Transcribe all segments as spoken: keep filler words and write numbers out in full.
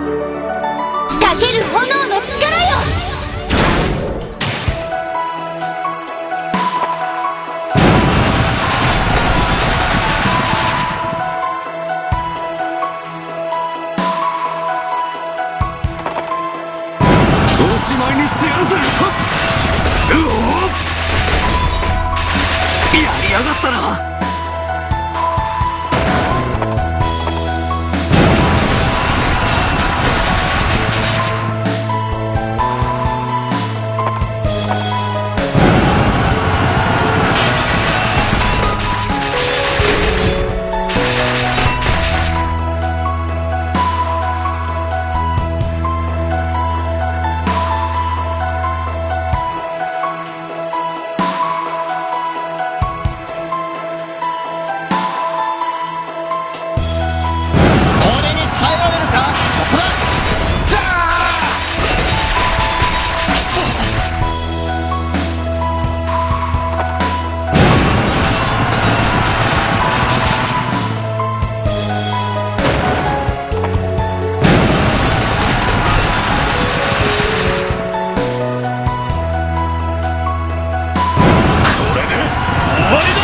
かける炎の力よ。おしまいにしてやるぜ。はっ。うおっ。やりやがったな。これに耐えられるか？そこだ！ダー！くそ！これで終わりだ！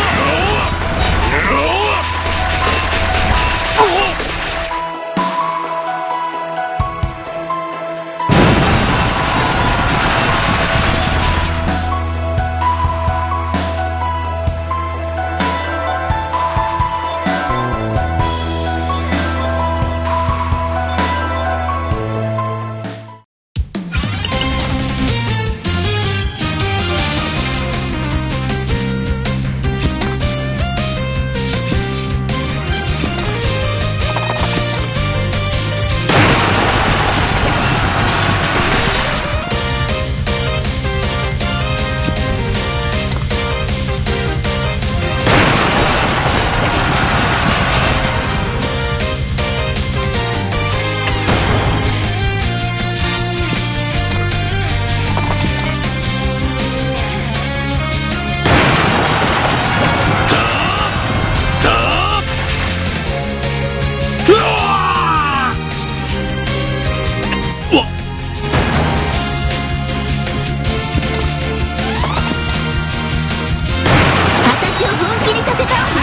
私を本気にさせたわね。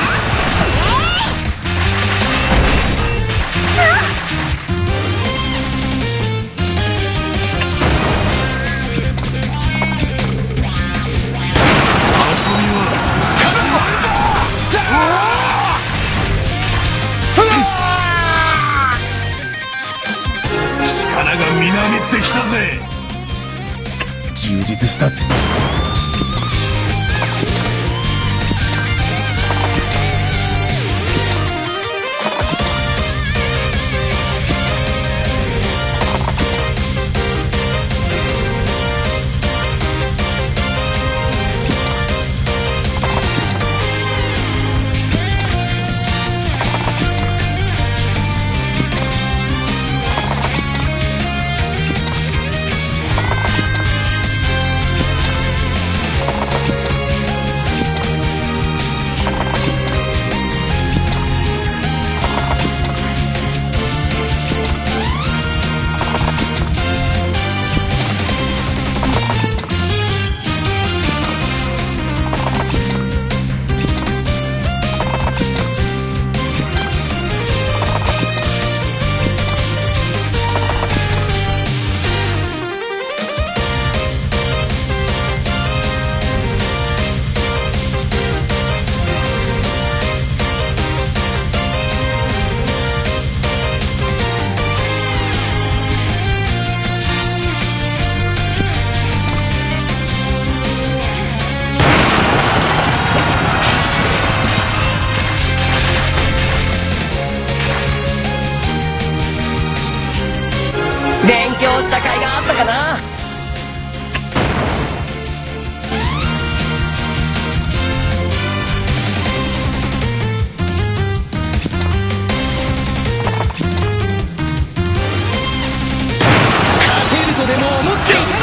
遊びは終わりだ！力がみなぎってきたぜ。充実した。勉強した甲斐があったかな？勝てるとでも思っていたのか？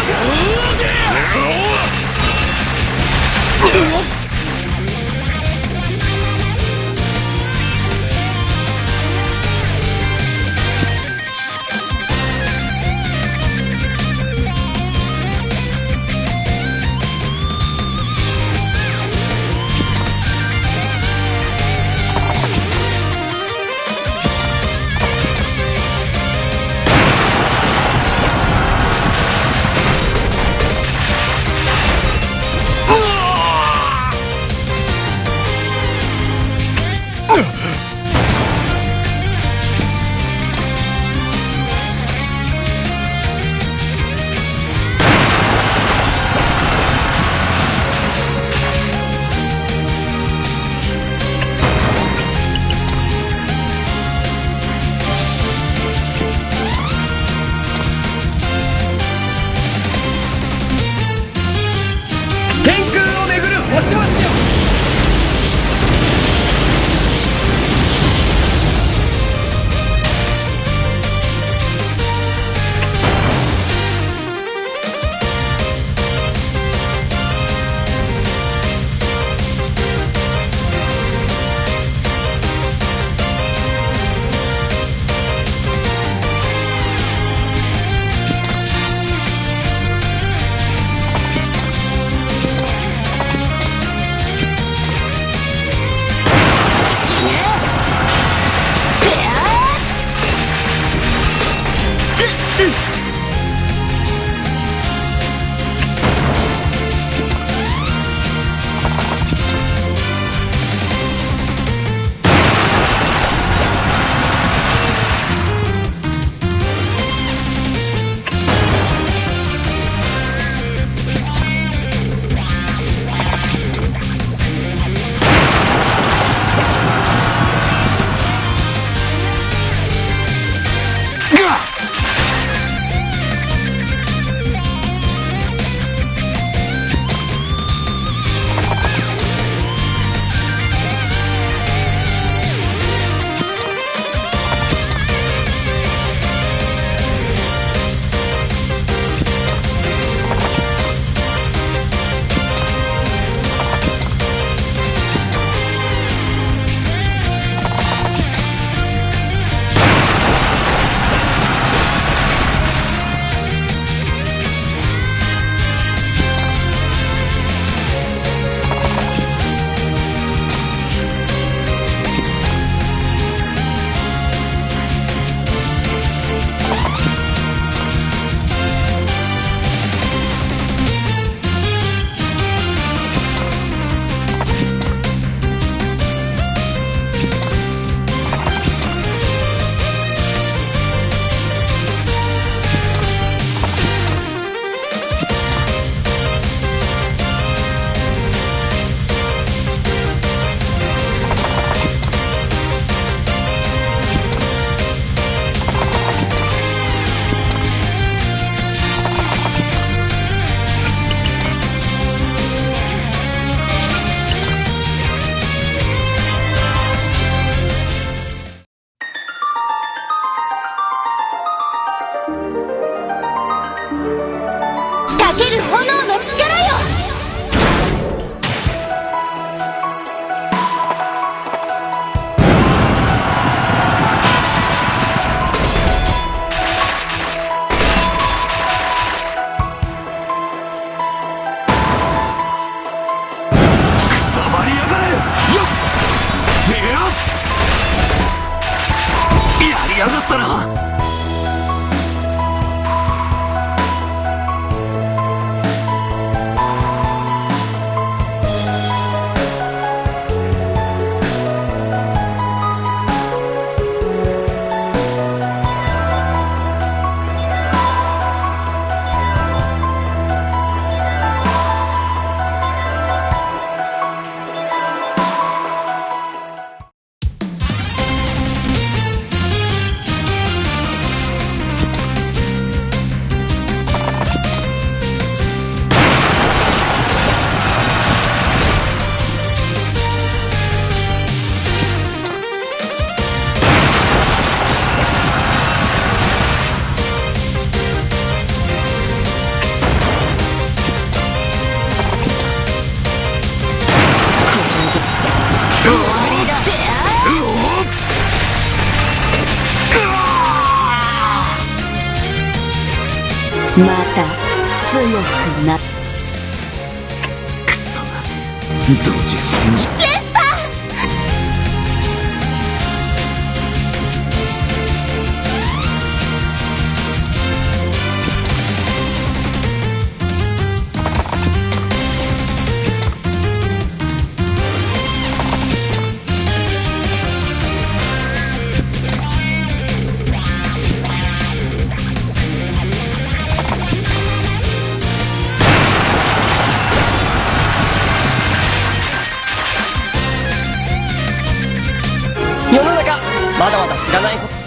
かける炎の力よ。くたばりやがれ！よっ！てや！やりやがったな！また強くな。くそ。ドジ踏んじゃ。レスター！世の中、まだまだ知らないこと。